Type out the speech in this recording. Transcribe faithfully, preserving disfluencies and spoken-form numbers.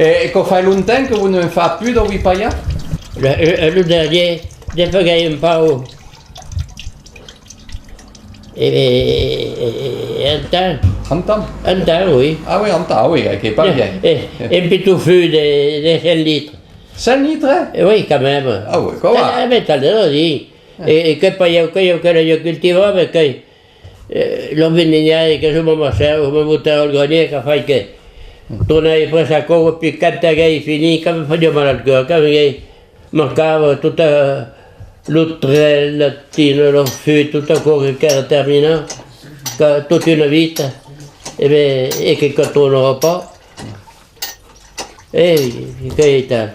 E, e quò fai longtemps que vos ne'n fai pus d'aver palhat? Le, le, le darnièr, despuei qu'ai un pauc. E, e, e, e, un temps. Un temps? Un temps, oui. Ah oui, un temps, oui, qu'es pas bien. E, un piton fum de, de cent litres. Cent litres? E oui, quand même. Ah oui, quò va. E, e ben, t'as l'air de dire. E, e que pas ieu, que ieu que l'ai cultivat, mès que, e, lo vendinhaire que se m'a masseu, me botèron al granièr, qu'a fait que tornai après sa còva, puis quand aguèi finit, que me fasiá mal al còr, que venguèi, mancava tota lo trèl, la tina, lo fum, tot aquò que, qu'èra terminat, que tota una vita, e ben, e que, que tornarà pas. E, qu'es tal.